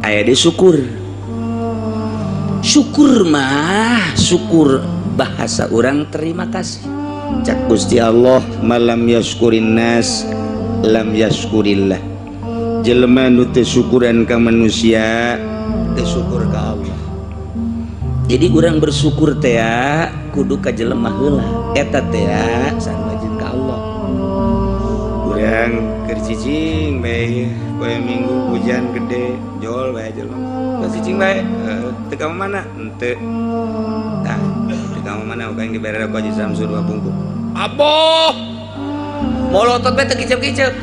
Aya di syukur. Syukur mah, syukur bahasa orang terima kasih. Cak Gusti Allah, man lam yasykurin nas lam yasykurillah. Jelema nu teu syukuran ka manusia, teu syukur ka Allah. Jadi urang bersyukur teh kudu ka jelema heula, eta teh sarua jeung ka Allah. Urang keur cicing bae poe Minggu, hujan gede, jol bae jelema. Keur cicing bae, teu ka mana henteu. Tah, teu ka mana ku aing dibere ku Haji Samsu dua bungkus. Aboh, molotot bae teu kicep-kicep.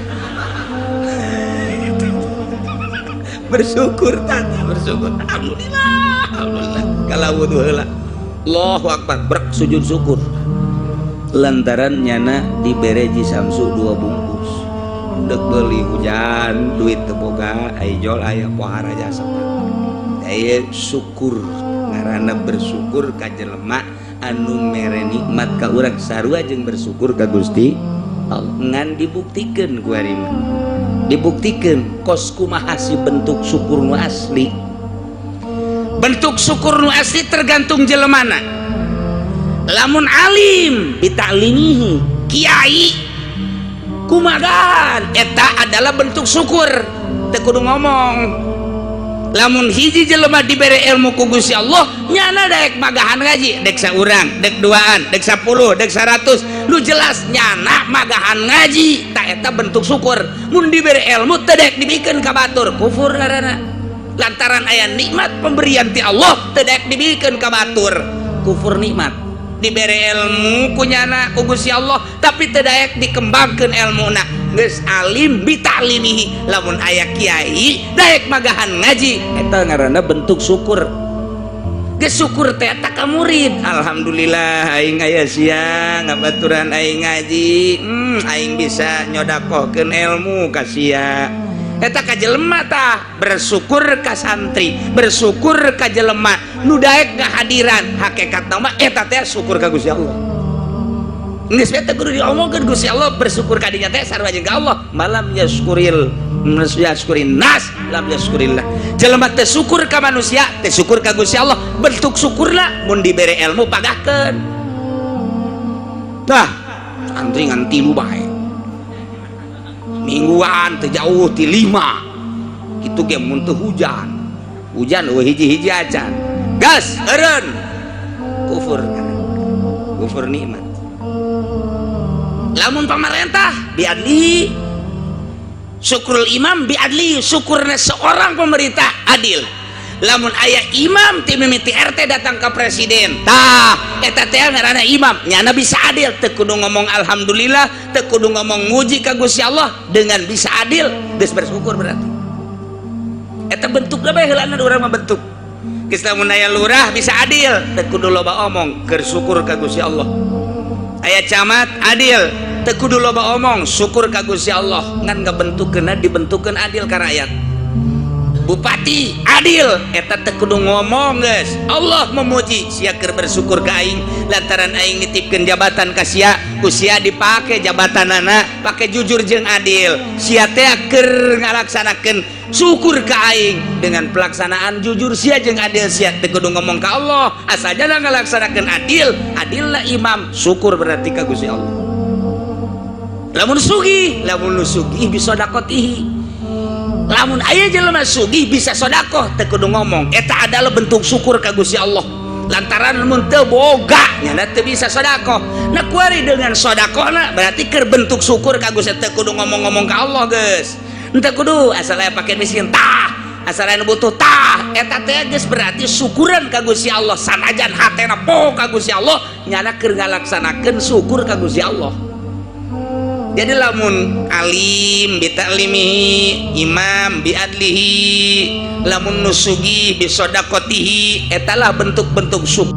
Bersyukur tata, bersyukur, alhamdulillah, alhamdulillah. Kalau wudu heula, Allahu akbar, brek sujud syukur lantaran nyana dibere Ji Samsu dua bungkus. Dek beli hujan, duit teu boga, ai jol aya, pohara jasa. Aya syukur, ngaranna bersyukur ka jelema anu mere nikmat ka urang, sarua jeung bersyukur ka Gusti Allah. Ngan dibuktikeun ku ari mah, dibuktikan kos kumaha sih bentuk syukur nu asli. Bentuk syukur nu asli tergantung jelemana. Lamun alim bita'limihi, kiai kumagahan, eta adalah bentuk syukur, teu kudu ngomong. Lamun hiji jelema dibere ilmu ku Gusti Allah, nyana daek magahan ngaji, dek saurang, dek duaan, dek 10, dek 100, lu jelas nyana magahan ngaji, tak eta bentuk syukur. Mun dibere ilmu teu daek dibikeun ka batur, kufur ngaranna. Lantaran aya nikmat pemberian ti Allah teu daek dibikeun ka batur, kufur nikmat. Dibere ilmu ku nyana ku Gusti Allah tapi teu daek dikembangkeun ilmuna, geus alim bitalimihi. Lamun aya kiai daek magahan ngaji, eta ngaranna bentuk syukur. Geus syukur teh eta ka murid, alhamdulillah aing aya sia ngabaturan aing ngaji, aing bisa nyodakohkeun ilmu ka sia. Eta ka jelema tah, bersyukur ka santri, bersyukur ka jelema nu daek ngahadiran. Hakikatna mah eta teh syukur ka Gusti Allah. Geus teh kudu diomongkeun Gusti Allah, bersyukur ka dinya teh sarua jeung ka Allah. Man lam yasykuril yasykurin nas lam yasykurillah. Jelema teh syukur ka manusia, teh syukur ka Gusti Allah. Bentuk syukurna mun dibere ilmu pagahkeun. Tah, santri ngan tilu bae. Mingguan teu jauh ti lima. Kitu ge mun teu hujan. Hujan eueuh hiji-hiji acan. Gas, eureun. Kufur. Kufur nikmat. Lamun pamarentah biadli, syukrul imam biadli, syukurna seorang pemerintah adil. Lamun aya imam ti mimiti RT datang ke presiden, tah eta teh ngaranna imam, nyana bisa adil, teu kudu ngomong alhamdulillah, teu kudu ngomong muji ka Gusti Allah, dengan bisa adil geus bersyukur berarti. Eta bentukna bae heulana urang mah bentuk. Geus lamun aya lurah bisa adil, teu kudu loba omong, keur syukur ka Gusti Allah. Aya camat adil, teu kudu loba omong, syukur ka Gusti Allah, ngan ngabentukkeunna dibentukkeun adil ka rakyat. Bupati adil, eta teu kudu ngomong geus Allah memuji sia keur bersyukur ka aing lantaran aing nitipkeun jabatan ka sia, ku sia dipake jabatanana pake jujur jeung adil. Sia teh keur ngalaksanakeun syukur ka aing dengan pelaksanaan jujur sia jeung adil sia, teu kudu ngomong ka Allah, asal jana ngalaksanakeun adil, adillah imam, syukur berarti ka Gusti Allah. Lamun sugih, lamun nu sugih bisa dakotihi, lamun aya jelema sugih bisa sodakoh, teu kudu ngomong, eta adalah bentuk syukur ka Gusti Allah. Lantaran mun teu boga nyana teu bisa sodakoh, nah kuari dengan sodakohna berarti keur bentuk syukur ka Gusti, teu kudu ngomong-ngomong ka Allah geus, henteu kudu, asal aya pakai miskin tah, asal aya nu butuh tah, eta teh geus berarti syukuran ka Gusti Allah. Sanajan hatena poho ka Gusti Allah, nyana keur ngalaksanakeun syukur ka Gusti Allah. Jadi lamun alim bita'limihi, imam biadlihi, lamun nu sugih bisodakotihi, etalah bentuk-bentuk syukur.